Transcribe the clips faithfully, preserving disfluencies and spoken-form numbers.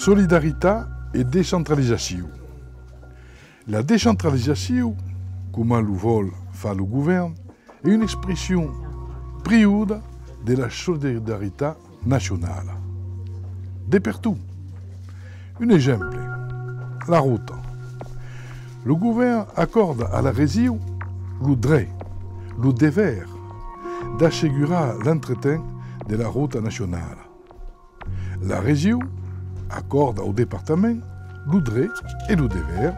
Solidaritat e descentralizacion. La descentralizacion, coma lo vòl far lo govèrn, es una expression priuda de la solidaritat nacionala. De pertot. Un exemple, la rota. Lo govèrn acòrda a la region lo dret, lo dever d'assegurar l'entretin de la rota nacionala. La region acòrda au departament lo dret e lo dever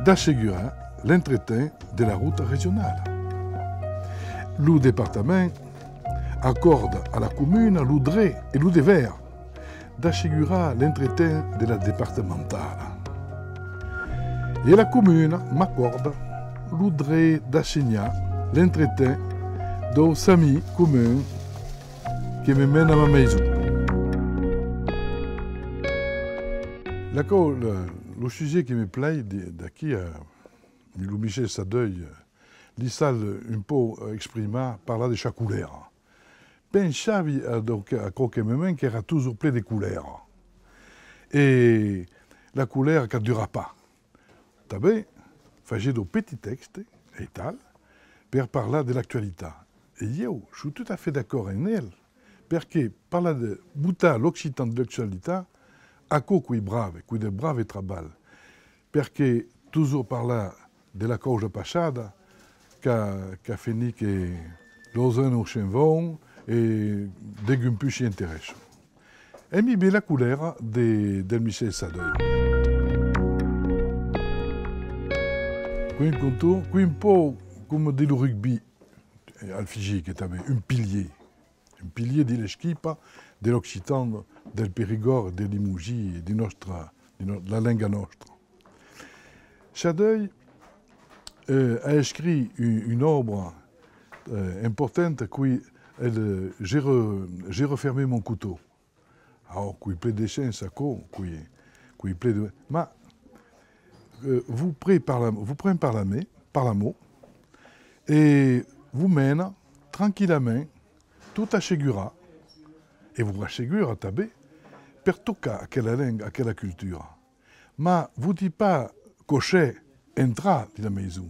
d'assegurar l'entretin de la rota regionala. Lo departament acòrda a la comuna lo dret e lo dever d'assegurar l'entretin de la departamentala. E la comuna m'acòrda lo dret d'assignar l'entretin dau chamin comun que me mena a ma maison. L'acò, le, lo sujet que me plai de, d'aquí, eh, lo Michel Sadeuil, eh, li sal un pauc, eh, exprimar, parlar de sa colèra. Pensavi a, donc, a quauque moment qu'èra totjorn plen de colèra. E la colèra que dura pas. Tanben, fasiá dau petit tèxte, e tal, per parlar de l'actualitat. E ieu soi tot a fait d'acòrd en el, perque parlar de botar l'occitan de l'actualitat, aquò qu'es brave, qu'es de brave trabalh, perque totjorn parlar de la causa passada, qu'a, qu'a fenit que los ans se'n van e degun pus s'i interessa. Aimi ben la colèra de, del Michel Sadeuil. Qu'es un contor, qu'es un pauc coma de lo rugbi, al fisic tanben, un pilier. Un pilier de l'esquipa de l'occitan, del Perigòrd, de Lemosin, de nòstra, de no-, la lenga nòstra. Sadeuil, eh, a escrit un, una òbra, eh, importanta, qu'es el, eh, J'ai re-, j'ai refermé mon couteau. Alara, qu'es plen de sens, aquò, qu'es, qu'es plen de, mas, eh, vos pren per la, vos pren per la me-, per la man, e vos mena tranquillament, tot assegurat, e vos assegura tanben, per tocar aquela lenga, aquela cultura. Mas vos ditz pas cossí entrar dins la maison.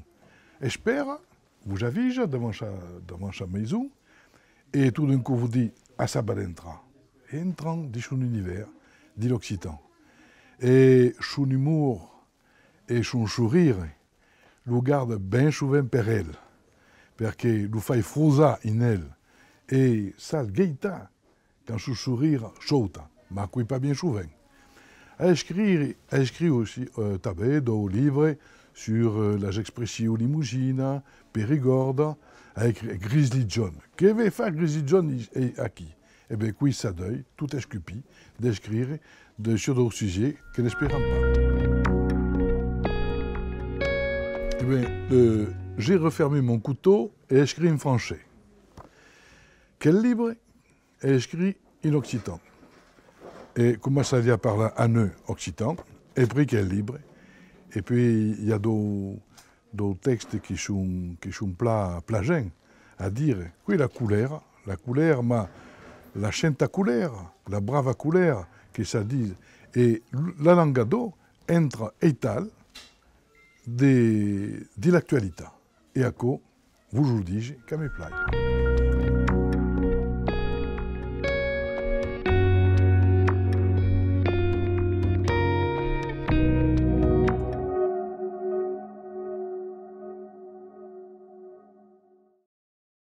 Espèra, vos avisa davant sa, davant sa maison, e tot d'un còp vos ditz: "Aicí val entrar." E entran dins son univèrs, dins l'occitan. E son umor e son sorire lo garda ben sovent per el, perque lo fai frosar en el, e sal gaitar quand son sorire sauta, mas qu'es pas bien sovent. A escrit, a escrit aussi, euh, tanben dau libre sur, euh, las expressions lemosinas, perigòrdas, a escrit Grizzly John. Que ven far Grizzly John i-, i-, aquí? E ben, qu'es Sadeuil, tot escupit, d'escrire de, sur daus sujets que n'esperam pas. E ben, euh, J'ai refermé mon couteau, es escrit en francés. Quel libre? Es escrit en occitan. E començavi a parlar a neut occitan, e prin quel libre. E puei i a dau, dau tèxtes que son, que son plan plasents a dire. Qu'es la colèra, la colèra, mas la senta colèra, la brava colèra, que s'a ditz. E l-, la lenga d'òc entra aital de, de l'actualitat. E aquò, vos o disi, qu'a me plai.